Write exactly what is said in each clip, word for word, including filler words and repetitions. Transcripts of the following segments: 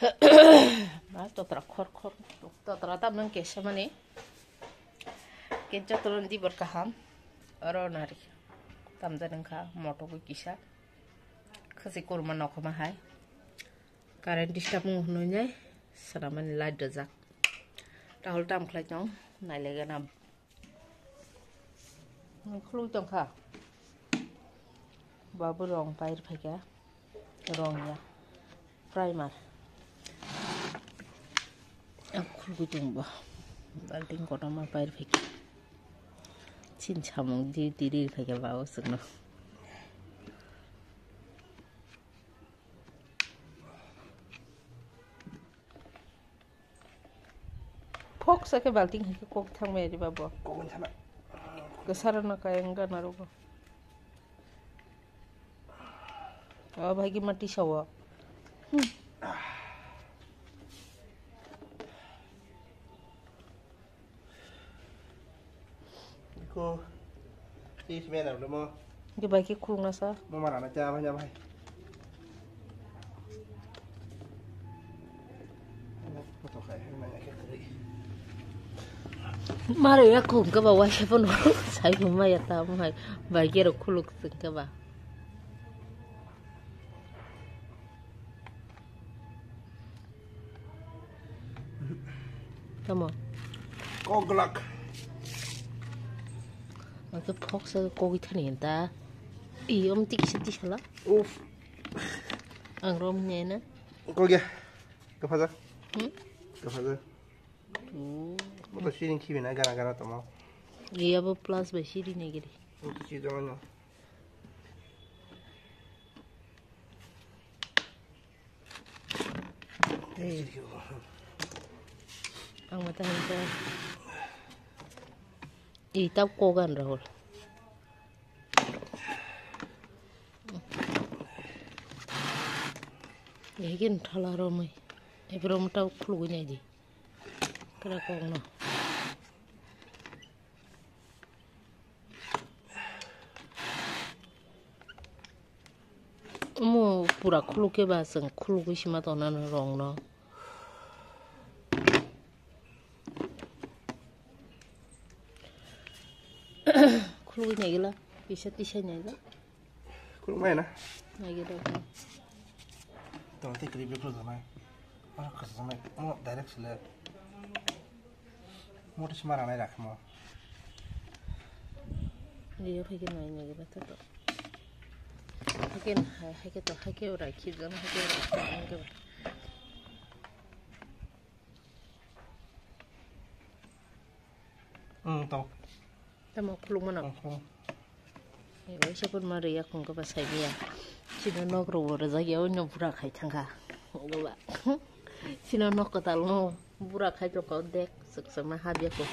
Ma totra khor khor, totra tam nang kesa mani. Ken jotono dibor kaham. Oro nari. Tamjani wngkha moto bo kisa. Khasi kurma nokho ma hai. Current disturb wng hwnwi nai. Swnamani light rwjak. Rahul tam khlai tong. Nailegana. Khulwi tongkha. Babu rong pair phaikha. Rong ya. Primer. Ang khulwi tongbo. Balting kotorma pair phaikha. Chin samung di di ri phaikha babu sukno. Phok sa khe balting hai khe kok thangmaya di babo. Kok thana. Kwsara no kaya wng gana rogo. O bhai ki mati sawo. Hmm. Iko, si si mena lo mo. Iko bai ki khulung nasa. Mo mana na cha bai na bai. Mare ya khung ka ba wai se pono. Sai mo ma ya ta mo hai. Bai ki ro khuluk sing ka ba. Tamo. Kok glak. Ang khe phok sa kogwi thani ta. I om tik se tisala. Uf. Ang rom ne na. Kogya. Kafaja. Hmm? Kafaja. Tu. Mo to siring khibi na gara gara tamo. Iya bo plus bai siri ne giri. Mo to si jama no. Ang mata hangka. Ih, tau kogan Rahul. Yakin thala romai. Ebro mata khulugui nai di. Kera kogno. Omo pura khuluk khe ba chwng khulugwi sima tongna rong no. Khulugwi naigila, kisa tisa naigila. Khuluk mai na? Naigila. Tong te kri bi khuluk mai. Ora khasa mai. Mo direct sele. Mo to sima ranai rakhe mo. Rio phai khe nai nai ba to to. Hai khe hai, hai khe to, hai khe ora khi jam, hai khe ora khi jam khe ba. Hmm, to. Tamo khuluk mano. Hmm, hmm. Oi, sapun ma riya khung khe ba sai biya. Chino nok ro bo rijak ya, oino bura khai thangkha. Goba. Chino nok kwtal no bura khai tongkha, dek, chwk chwk ma hab ya ko.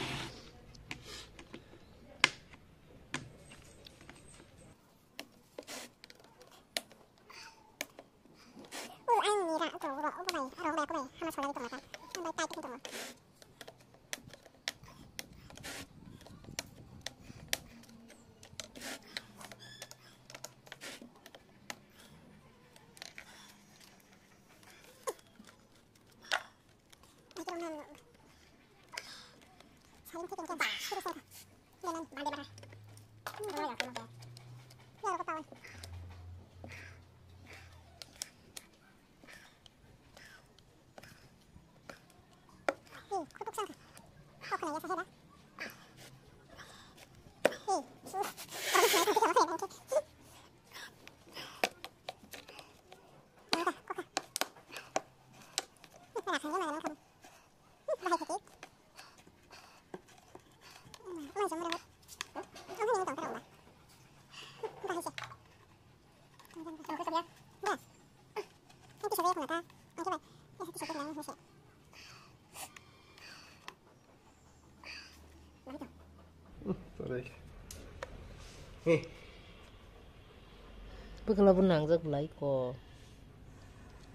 Bwkla bo nangjak belai ko.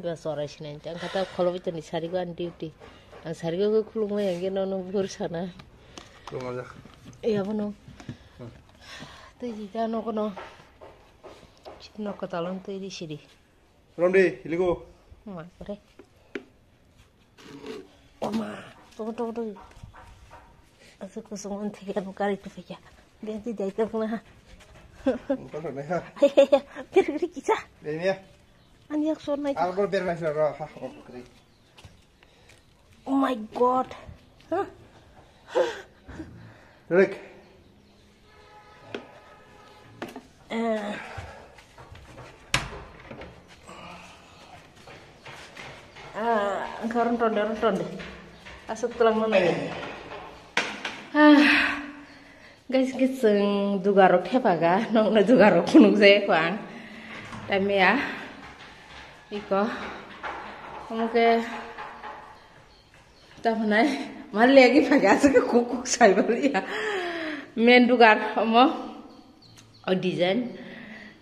Ga chorai sinai tang kha ta kholo bwtani sarigo ani duty. Ang sarigo khulumai ang geno no bur sana. Khulumajak. Iya bono. Hmm. Tei di ta nogo no. Nok kwtal ang tei di siri. Romdi, hiligo. Ma kore. Oma, tong tong tong. Asuk kusung on theke anu kari tu pekya. Dia ti dai tak na. Kono ne ha. Kiri kiri kisa. Dai ne. Ani yak sor nai. Arbor ber nai ro ha. Oh, kri. Oh my God. Huh? Rek. Eh. Ah, engkau rontonde, rontonde. Asuk tulang mana ini? Ah, guys, guys, seng dugarok thepaga, nong na dugarok punuk jaya ko ang. Tame ya, iko, omo ke. Tamnai, mali agi phaga asuk kuk kuk sai bali ya. Main dugar omo. O design,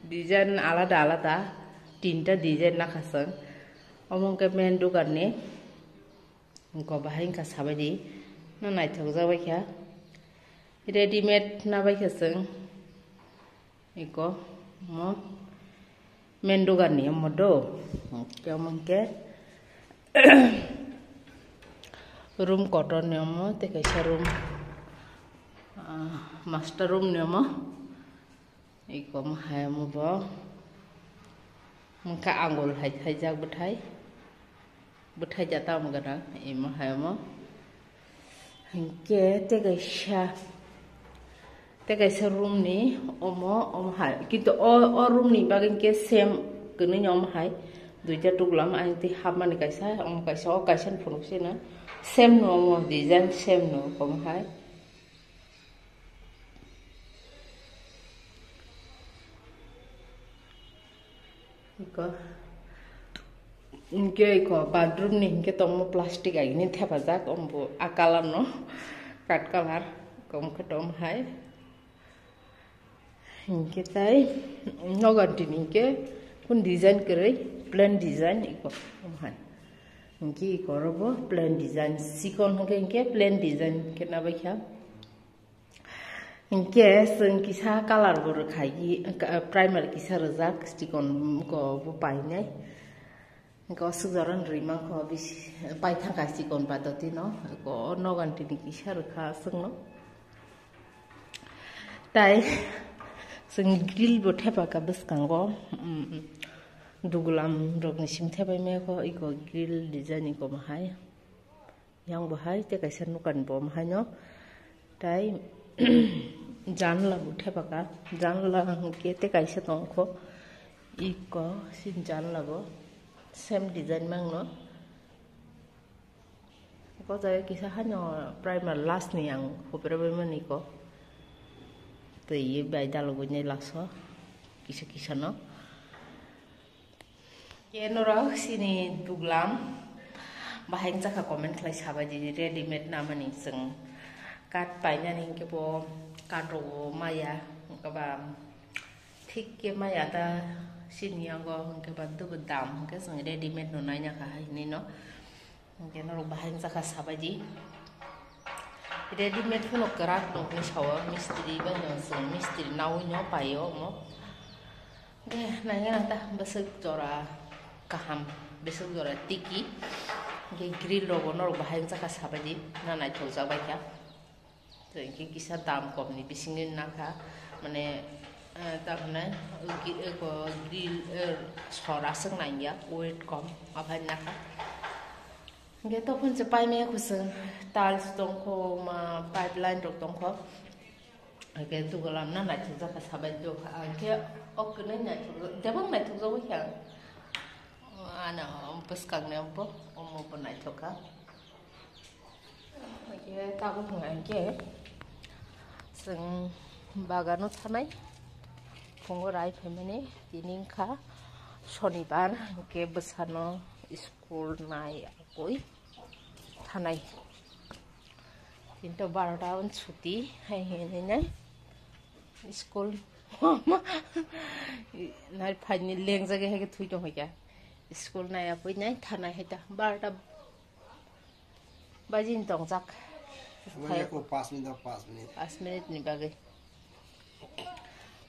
design alada alada, tinta design nakasang. Omo ke main dugar ni. Engko bahai engka sabai di. No naithok jabai kha. Readymade nabai kha seng. Iko mo main dugar ni omo do. Oke, omo ke room kotor ni omo, tei kaisa room, ah, master room ni omo. Iko mo hai omo bo. Mungkha angul hai khaijak bwthai. Bwthai jata omo gana, imo hai omo. Hinkhe tei kaisa, tei kaisa room ni omo, omo hai. Kintu o, o room ni bagwi hinkhe same kwnwi ni omo hai. Duita tuglam, ang tei hapmani kaisa, omo kaisa, o kaisa ni phunuk sino. Same no omo, design same no omo hai. Iko. Hinkhe iko bathroom ni hinkhe tongmo plastic agini thepajak, ombo a colour no, kat colour, kom khe tom hai. Hinkhe tai nogar tini hinkhe kun design kwrwi, plain design iko om hai. Hinkhe iko robo plain design, sikon hinkhe, hinkhe plain design khe nabai kha. Hinkhe chwng kisa colour bo rwkha, i, ka-, primer kisa rwjak, chikon ko bo painai. Hinkhe o swkjak rok rwi mankha, bisi paithangkha chikon ba dotino. Ko nogan tini kisa rwkha chwngno. Tai chwng grill bo thepakha bwskango. Mm, mm. Dugulam rokni simi thepai maya kho, iko grill design iko bahai. Yang bo hai tei kaisa nukan bo omo haino tai janla bo thepaka, janla hwnkhe tei kaisa tongkho, iko sini janla bo same design mangno. O jaga kisa haino primer last ni ang hupre bai mani ko twi bai dalogwi nai laso kisa kisa no. Ke norok sini duglam bahai wngjakha comment khlai sabai di readymade namani chwng kat painani hinkhe bo kat rogo maya hinkhe ba thik khe maya ta sini yango hinkhe ba dubu dam hinkhe chwng readymade no naina kha hai hinwi no hinkhe norok bahai wngjakha sabai di readymade phano kwrak nokni sao mistri bai no chwng mistri naui no paio omo. De, naina nang ta bwswk jora kaham, bwswk jora tiki. Hinkhe grill rogo norok bahai wngjakha sabai di, na naithok jak bai kha. To hinkhe kisa dam kom ni bisingni nakha, mane, eh, ta hwnai, eh, gi-, eh, ko grill, eh, sor aswk nangya, weight kom, aphai nakha. Hinkhe topon se paimaya khoswng, tiles tongkho, ma pipeline rok tongkho. Hinkhe dugulam na naithok jakha sabai do. Hinkhe o kwnwi naithok, debang naithok jagwi kha. Ano bwskang ni bo, omo bo naithok kha. Hinkhe tabuk hwnka hinkhe chwng bagano thanai. Phungo rai phaimani tini wngkha sonibar, hinkhe bwsano school nai. Koi thanai. Kintu barota on chuti hai hinwi nai school nai phaini lengjagwi hai khe thui tong hai kha. School nai apui nai thanai hai ta barota bajin tongjak. Wngya ko pas minute, pas minute. Pas minute ni bagwi.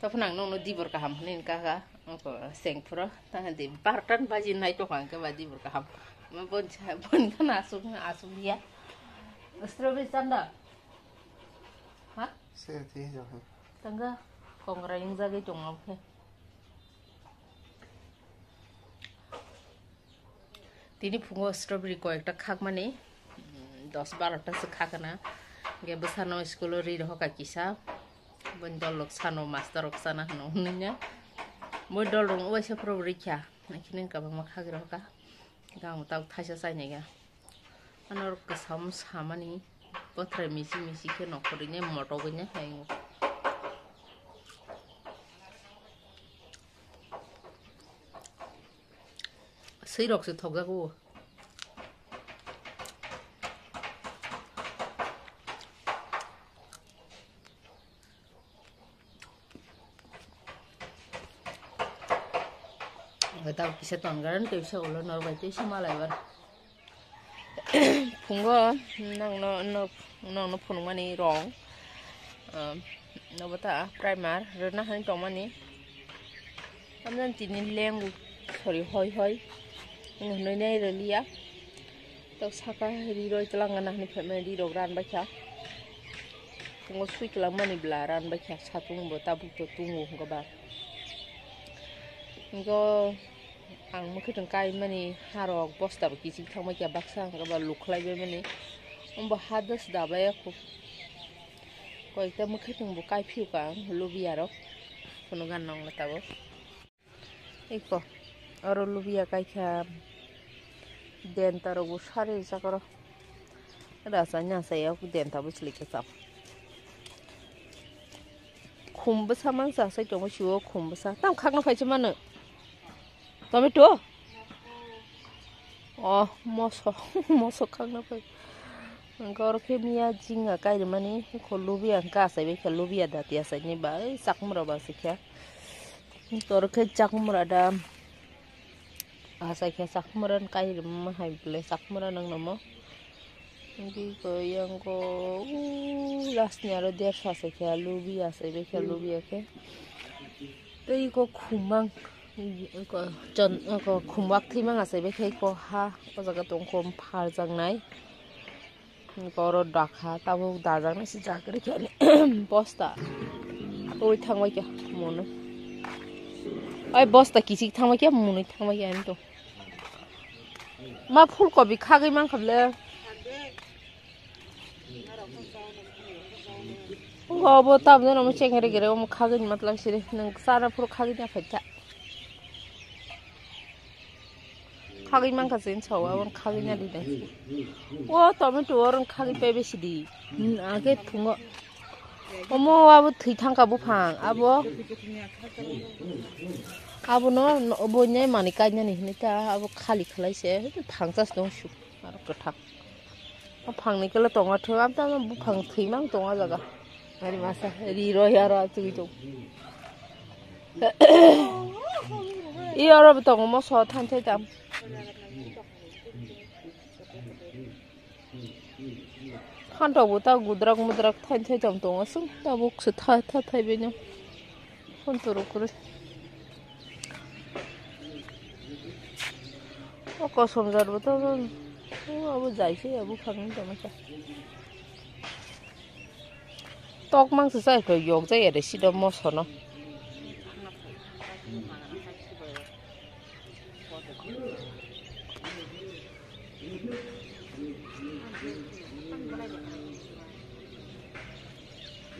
Tophnang nokno dibor kaham hwnwi wngkha kha, wngkha sengphuru, tang di bartan baji nai tokha hwnkhe ba dibor kaham. Bon sa, bon khana asuk, asuk ya. Strawberry chanda. Ha? Se ti jo. Tanga kongra ingjagwi tongma khe. Tini phungo strawberry koyekta khakmani, mm, dos baro ta se khakna. Ge bwsano school o ri rohor ka kisa. Boni dol rok sano master rok sana hwno hwnwi na. Boni dol rok waisa phuru rikha. Nai khini kabangma khagwi rohor ka. Gamo tabuk thaisa chainai ga. Ano rok kwsam samani. Bothrai misi misi khe nokhorwi ne motogwi ne hai. Swi rok se thokjago. Tabuk kisa ton garan tei bisa ulo norok bai tei bisa malai bar. Phungo nokno, nok, nokno phunukmani rong, um, nobo ta primer rwna hani tongmani. Tamjani tini lengo sori hoi hoi. Hinwi nai rwliya. Tok saka ri roi twlang gana hinwi phaimani ri rok ran baikha. Phungo swi twlang mani bwla ran baikha. Satung bo tabuk to tungo hwnkhe ba. Hingo Ang mwkhwtwng kaimani harok bosta bo kichik thangbai kha baksa hwnkhe ba lukhlai bai mani. Umbo ha dos da bai kho. Koita mwkhwtwng bo kai phiyo ka ang lubiya rok. Phunuk gan nong lata bo. Iko oro lubiya kai kha. Den ta rok bo sari chakoro. Rasa nya saya aku den ta bo chili khe chap. Khum bwsa mang cha sai tongo siwo khum bwsa. Tam khakno phai se mano. Tomato? Oh, moso, moso khakna phai. Hwnkhe oro khe miya jinga kairimani, hwnkhe lubiya hwnkhe achai bai kha, lubiya dati achaini bai chakmura ba se khe. Hwnkhe oro khe chakmura da achai khe, chakmura ni kairim hai bwle chakmura nang namo. Hwnkhe iko yang ko, uh, last ni aro dersa se khe lubiya achai bai kha, lubiya khe. Tei iko khumang, iko chon-, iko khumwak thwimang achai bai khe iko ha, o jaga tong kho pharjaknai. Iko oro dakha, tabuk dajaknai se jakri khe ani bosta. Oi thangbai khe munu. Oi bosta kichik thangbai khe munu thangbai khe ani to. Ma phulkobi khagwi mankha ble. Obo tabjano omo chengere gere omo khagwi matlang siri nang sana phuru khagwi na phaikha. Khagwi mankha se sao abon khagwi na di dai. O tomato oron khagwi pe besi di. Hmm, ake thungo. Omo abo thwi thangkha buphang abo. Abono obo nyai mani kainani hinwi ta abo khali khlai se phangchas tong su. Aro kwthak. O phangni kelo tongo thwk, amtama buphang thwimang tongo o jaga. Ari masa ri roi aro achugwi tong. I oro bo tongo moso thanthai tam. Khantok bo ta gudrak mudrak thanthai tam tongo, aswk tabuk se tha tha thaibaino. Hwn toro kwrwi. O kosom jar bo to, o abo jai se abo phangni tongma kha. Tok mang se chai kho yok jai ere sido mosono.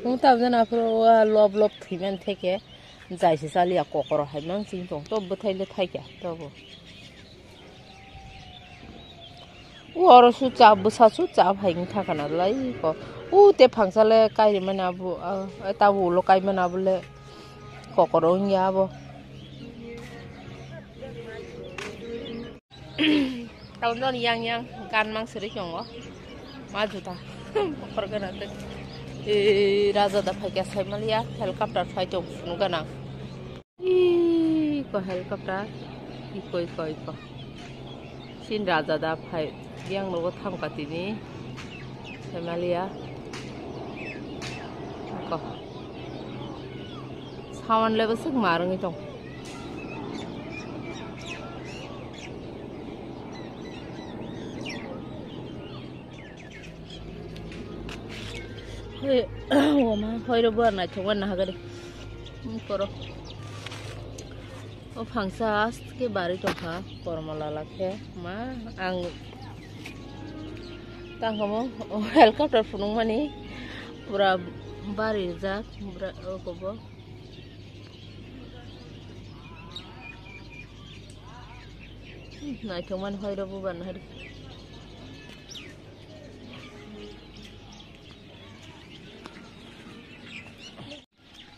Nwng tabjana aphuru o lob lob thwimani theke jai se chaliya kokoro hai mang chini tong to bwthai le thaikha tobo. O oro su cha bwsa su cha hai wng thaka na lai ko. O te phangsa le kai rimani abo, ah, tabuk ulo kai mani abo le kokoro wngya abo. Taun taun yang yang gan mang siri kyongo. Ma juta. Kokor gana te. E, raja da phai kya sai maliya helicopter phai tong sunu gana. Iko helicopter. Iko, iko, iko. Sin raja da phai. Yang logo tham katini. Sai maliya. Iko. Hawan level sik marwngwi tong. Hoi, wama, hoi ro buar naithok wan nahagari. Hmm, koro. O phangsa aske bari tongkha, kormo lala khe. Ma, ang tangkamo, o helicopter phunukmani pura bari rijak, bura, o kobo. Naithokmani hoi ro bubar nahari.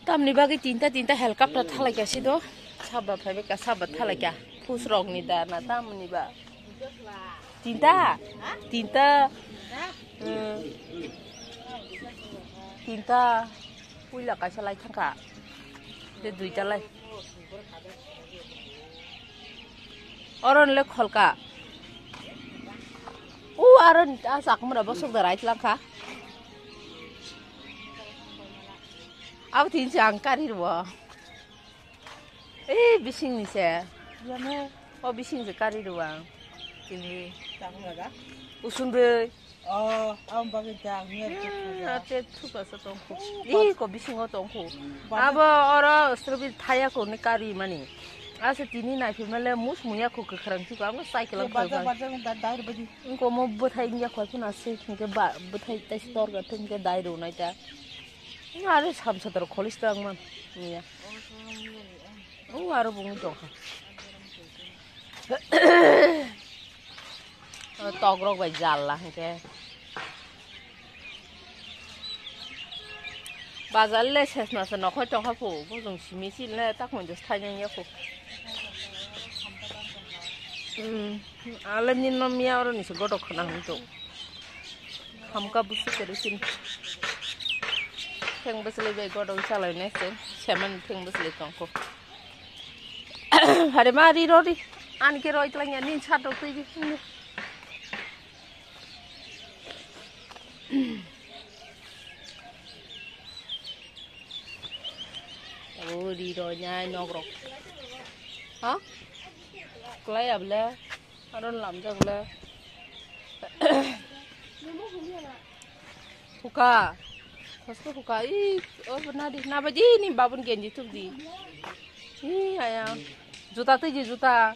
Tamni bagwi tinta tinta helicopter thalaikha sido. Saba phaibaikha, saba thalaikha. Phusrokni da na tamni ba? Tinta? Tinta. Hmm. Tinta. Puila kaisa lai thangkha. Tei duita lai. Oro le kholka. U aro a chakmura bosok da rai tlangkha. Abo tin se ang kari rwo. Eh, bising ni se. Yame. O bising se kari rwo ang. Tini. Chakmura da? Usundui. Oh, ang bagwi da, ang yer. Hmm, ate thuka sa tongkhu. Oh, ih, ko bisingo tongkhu. Abo oro srobi thaya ko ni kari mani. Asa tini nai phi male mus muya ko kwkhrang thuka, abo cycle ang bazar, bazar da, da, da, da. Ko mo bwthai ya ko kuna se, ke ba, bwthai tai stor ga thung ke dai ro nai ta. Aro samsa tor kholis ta ang man. Niya. O aro bungi tongkha. Tokrok bai jalla hwnkhe. Bazar le sesma se nokhoi tongkha phu, bujung simi si le tak monjo thainai ya phu. Hmm, ale nino miya oro ni se gotok khna hwn to. Hamka busu kere sin. Theng bwswlwi bai gotok salai ne se, semen theng bwswlwi tongkho. Hare ma ri ro ri. Ani ke roi tlang ya, nin chat rok twi di. O ri ro nya nok rok. Ha? Klai able. Aron lamjak le. Huka. Kosto huka. Ih, o nadi. Nabaidi ni babun genji tubdi. Ih, aya. Juta tiji juta.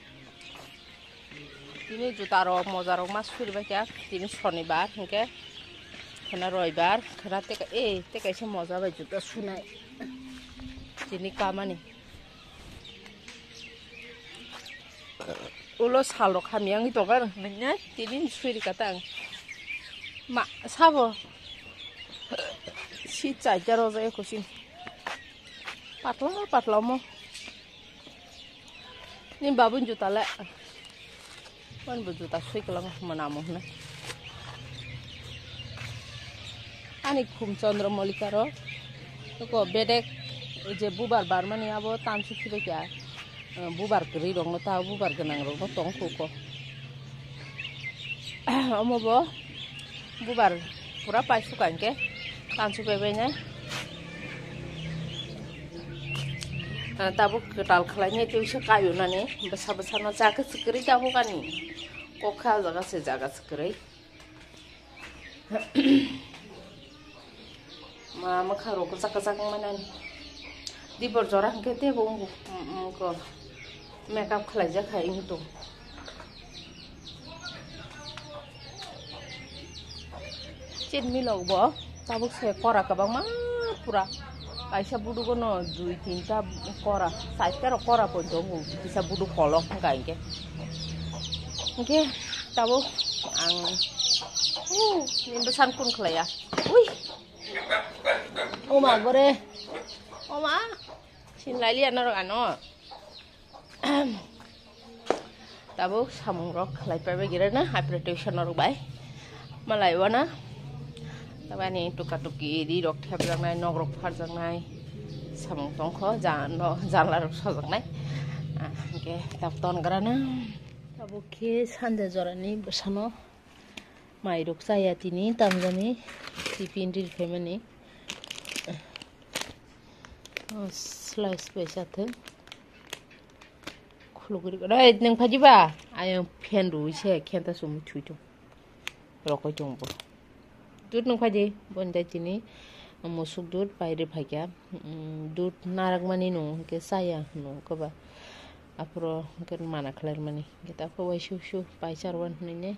Tini juta rok, moja rok ma suri bai kha. Tini sonibar hwnkhe. Khana roibar, khana teka, eh, teka se moja bai juta sunai. Tini kamani. Ulo sal rok hamya wngwi tongo, nini tini sui rika ta ang. Ma sabo. Si chaita rojak eko sin. Patla patla omo. Ni babun juta le. Ani bo juta sui kwlamo, mwnamo hwnwi. Ani khum Chandra Malika ro. Ko bedek je bubar barmani abo tansu khibai kha. Bubar kwrwi rokno ta bubar gwnang rokno tong khuko. Omo bo bubar pura paisuk hwnkhe tansu bebene. Tabuk kwtal khlainai tei se kayunani bwsa bwsano jaga swkri tabuk ani kok kha jaga se jaga swkri. Ma mwkhang rok kwchak kwchak wngmani. Dibor jora hwnkhe teibo wngo. Mm, mm, ko. Makeup khlaijak hai wngtong. Chin milok bo tabuk se kora kwbangma pura. Kaisa budugo no dui tinta kora, saita rok kora poito wngo. Kisa buduk kolok wngkha hinkhe. Hinkhe tabuk ang, uh, ni bwsan kun khlaiya. Ui. Oma gore. Oma. Sin lailiya norok ano. Tabuk samung rok khlai pai bai gira na, hapre tuition rok bai. Malai wana. Tabani tuka tuki ri rok thepjaknai, nok rok pharjaknai. Samung tongkho, ja-, no, janla rok sojaknai. Ah, hinkhe tab ton gra na. Tabuk khe sanja jorani bwsano. Mai rok chaya tini tamjani tiffin ri phaimani. Oh, slice bai chathwng. Khulugri. Rai, nwng phaji ba? Ayang phen rwi se, khen ta sumi thui tong. Rokoi tong bo. Dut nwng phaji, bon jai tini. Musuk dut, pairi phaikya. Mm, dut narak mani no, hwnkhe chaya no, koba. Aphuru hwnkhe mana khlai mani. Hwnkhe ta kho bai su su, pai charwan hwnwi ne.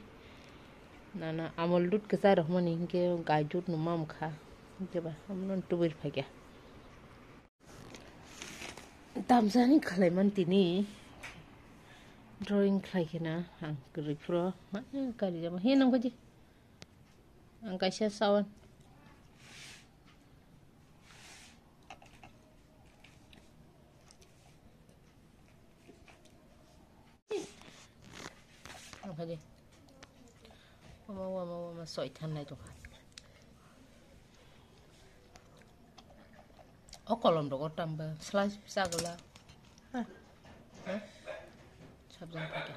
Nana amol dut kwchai rok mani, hwnkhe gai dut no mam kha. Hwnkhe ba, amno tubui phaikya. Tamsani khlaiman tini drawing khlai khena ang kwrwi phuru ma kari jama he nang baji ang kaisa sawan. Ang khaji. Wama, wama, wama, soi than nai tongkha. O kolom rogo tamba, slice sagla. Ha? Ha? Sabjang photo.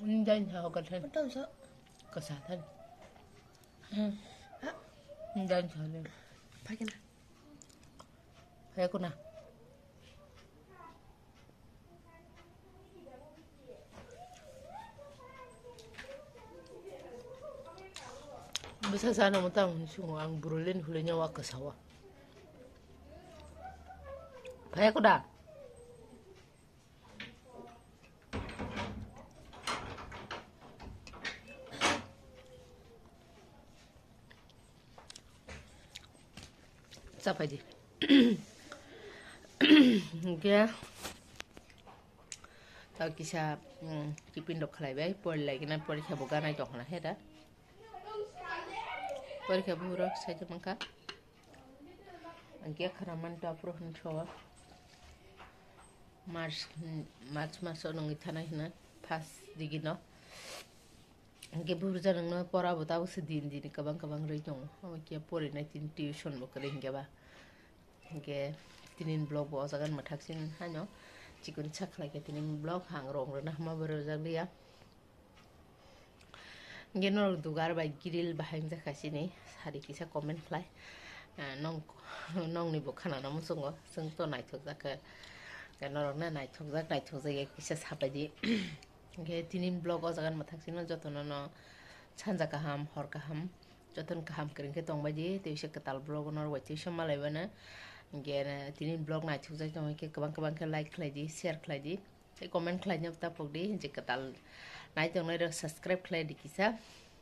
Ini jangan jauh kan, kan? Betul, so. Kesatan. Hmm. Ha? Ini jangan jauh. Pakai na. Pakai aku na. Bwsa sana mwtang hwnwi swngo, ang burulin hwlwi nyawa kwsawa. Phai kuda? Chapai di. Hingke ta kisa, mm, tiffin rok khlai bai, pori lai gana, porikha bo ganai tong khna he da. Porikha bo huro sai tong kha. Hingke khna man ta phuru hwn so. March, March maso nungwi thanai hwnwi first digi no. Hingke buhrukjak nungno pora bo tabuk se din din kwbang kwbang rwi tongo. Omo khe porinai tini tuition bo kwrwi hingke ba. Hingke tini vlog bo o jaga mwthak sin haino chikon sa khlai khe tini vlog ang rong rwna hwnba bo rwjak liya. Hingke norok dugar bai grill bahai wngjakha chini, sari kisa comment khlai. Ah, nong, nongni bo khanana muchungo, chwng to naithok jak khe. Hingke norokno naithok jak, naithok jak ya kisa sabai di. Hingke tini vlog o jaga mwthak sino jotono no sanja kaham, hor kaham, jotono kaham kwrwng khe tongbai di, tei se kwtal vlog o norok bai tei se malai bana. Hingke tini vlog naithok jak tongkhe kwbang kwbang khe like khlai di, share khlai di. Tei comment khlaina ta pokdi, je kwtal nai tongnai rok subscribe khlai di kisa.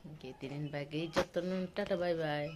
Hingke tini bagwi jotono tata bye bye.